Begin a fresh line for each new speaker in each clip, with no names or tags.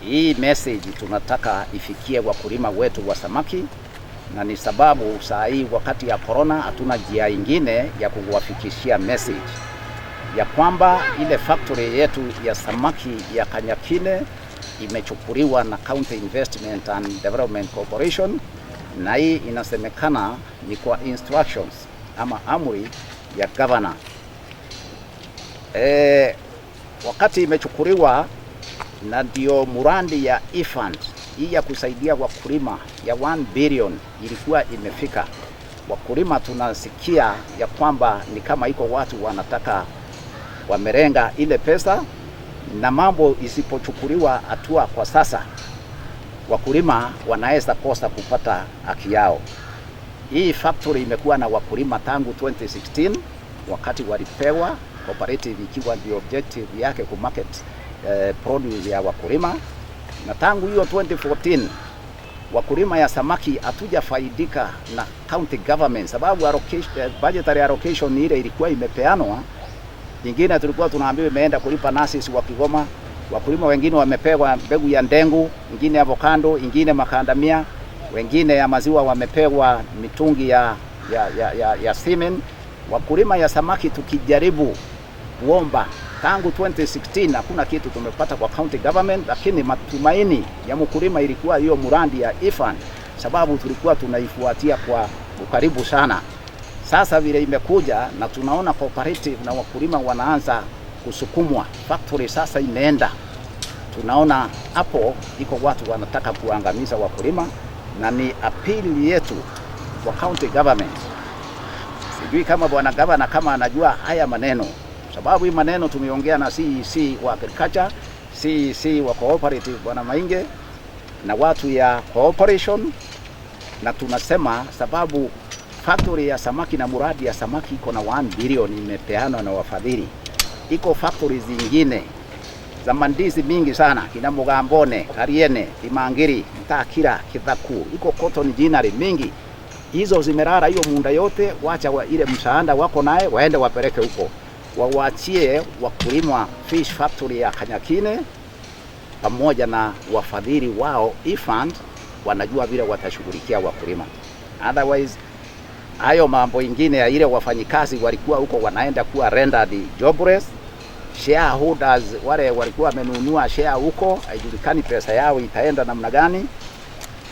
Hii message tunataka ifikie wakulima wetu wa samaki, na ni sababu saa hii wakati ya corona hatuna njia ingine ya kuwafikishia message ya kwamba ile factory yetu ya samaki ya Kanyakine imechukuliwa na County Investment and Development Corporation, na hii inasemekana ni kwa instructions ama amri ya governor. Wakati imechukuliwa na ndio murandi ya e-fund hii ya kusaidia wakulima ya 1 billion ilikuwa imefika. Wakulima tunasikia ya kwamba ni kama iko watu wanataka wamerenga ile pesa, na mambo isipochukuliwa hatua kwa sasa, wakulima wanaweza kosa kupata haki yao. Hii factory imekuwa na wakulima tangu 2016 wakati walipewa cooperative, ikiwa ndio objective yake ku market produce ya wakulima, na tangu hiyo 2014 wakulima ya samaki hatujafaidika na county government, sababu allocation, budgetary allocation ile ilikuwa imepeanwa. Nyingine tulikuwa tunaambiwa imeenda kulipa nurses wa Kigoma. Wakulima wengine wamepewa mbegu ya ndengu, ingine avocado, ingine makandamia, wengine ya maziwa wamepewa mitungi ya cement. Wakulima ya samaki tukijaribu kuomba tangu 2016 hakuna kitu tumepata kwa county government, lakini matumaini ya mkulima ilikuwa hiyo murandi ya ifan, sababu tulikuwa tunaifuatia kwa ukaribu sana. Sasa vile imekuja na tunaona cooperative na wakulima wanaanza kusukumwa, factory sasa imeenda, tunaona hapo iko watu wanataka kuangamiza wakulima, na ni apili yetu kwa county government. Sijui kama bwana gavana kama anajua haya maneno, sababu hii maneno tumeongea na CEC wa agriculture, CEC wa cooperative bwana Mainge na watu ya cooperation, na tunasema sababu factory ya samaki na muradi ya samaki iko na 1 billion imepeanwa na wafadhili. Iko factory zingine za mandizi mingi sana kina Mugambone, Kariene, Imangiri, Mtakira, Kithaku, iko cotton ginnery mingi. Hizo zimerara hiyo munda yote, wacha wa ile msaada wako naye waende wapeleke huko, wawachie wakulima fish factory ya Kanyakine pamoja na wafadhili wao e-fund, wanajua vile watashughulikia wakulima. Otherwise hayo mambo ingine ya ile wafanyikazi walikuwa huko wanaenda kuwa rendered jobless. Shareholders wale walikuwa wamenunua share huko, haijulikani pesa yao itaenda namna gani.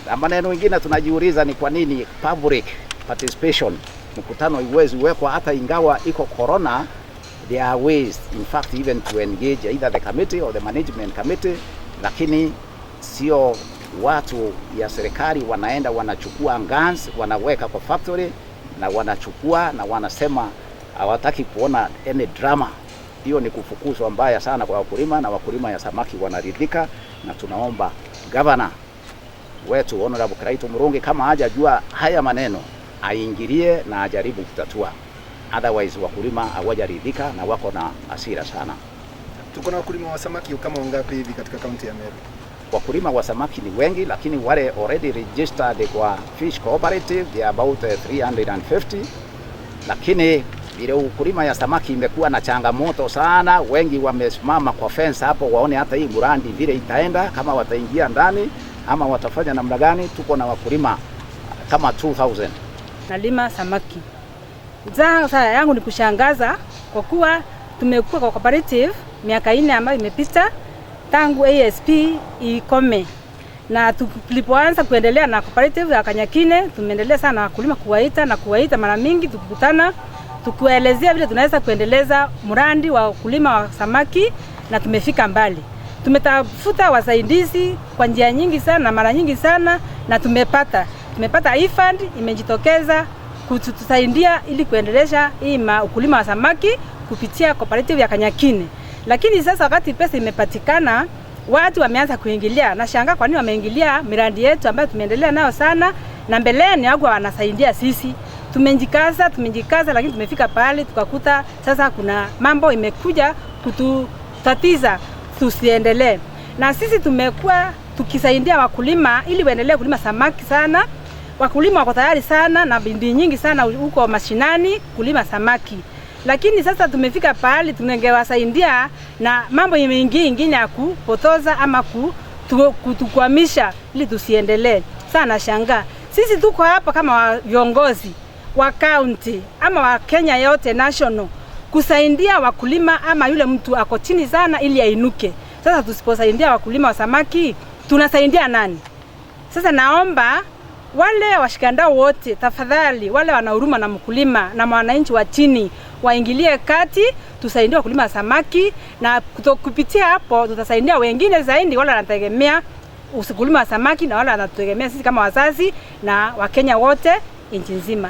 Na maneno mengine tunajiuliza ni kwa nini public participation mkutano iwezi wekwa hata ingawa iko corona. There are ways in fact even to engage either the committee or the management committee, lakini sio watu ya serikali wanaenda wanachukua guns wanaweka kwa factory na wanachukua na wanasema hawataki kuona any drama. Hiyo ni kufukuzwa mbaya sana kwa wakulima, na wakulima ya samaki wanaridhika, na tunaomba governor wetu Honorable Kiraitu Murungi kama hajajua haya maneno aingilie na ajaribu kutatua, otherwise wakulima hawajaridhika na wako na hasira sana.
Tuko na wakulima wa samaki kama wangapi hivi katika kaunti ya Meru?
Wakulima wa samaki ni wengi, lakini wale already registered kwa fish cooperative they are about 350, lakini ile ukulima ya samaki imekuwa na changamoto sana. Wengi wamesimama kwa fence hapo waone hata hii murandi vile itaenda, kama wataingia ndani ama watafanya namna gani. Tuko na wakulima kama 2000.
Nalima samaki. Sasa yangu ni kushangaza kwa kuwa tumekuwa kwa cooperative miaka 4 ambayo imepita tangu ASP ikome, na tulipoanza kuendelea na cooperative ya Kanyakine tumeendelea sana wakulima kuwaita na kuwaita mara mingi, tukikutana tukiwaelezea vile tunaweza kuendeleza mradi wa ukulima wa samaki, na tumefika mbali. Tumetafuta wasaidizi kwa njia nyingi sana mara nyingi sana, na tumepata e-fund imejitokeza kutusaidia ili kuendelesha hii ukulima wa samaki kupitia cooperative ya Kanyakine. Lakini sasa wakati pesa imepatikana, watu wameanza kuingilia. Nashangaa kwa nini wameingilia miradi yetu ambayo tumeendelea nayo sana, na mbeleni hawakuwa wanasaidia sisi. Tumejikaza, lakini tumefika pale tukakuta sasa kuna mambo imekuja kututatiza tusiendelee. Na sisi tumekuwa tukisaidia wakulima ili waendelee kulima samaki sana. Wakulima wako tayari sana na bidii nyingi sana huko mashinani kulima samaki. Lakini sasa tumefika pahali tungewasaidia na mambo mengi ingine ya kupotoza ama kutukwamisha ili tusiendelee. Sasa nashangaa sisi tuko hapa kama viongozi wa county ama wa Kenya yote national kusaidia wakulima ama yule mtu ako chini sana ili ainuke. Sasa tusiposaidia wakulima wa samaki tunasaidia nani? Sasa naomba wale washikandau wote tafadhali, wale wanahuruma na mkulima na mwananchi wa chini waingilie kati, tusaidie wakulima wa samaki, na kupitia hapo tutasaidia wengine zaidi, wale wanategemea ukulima wa samaki na wale wanatutegemea sisi kama wazazi na Wakenya wote nchi nzima.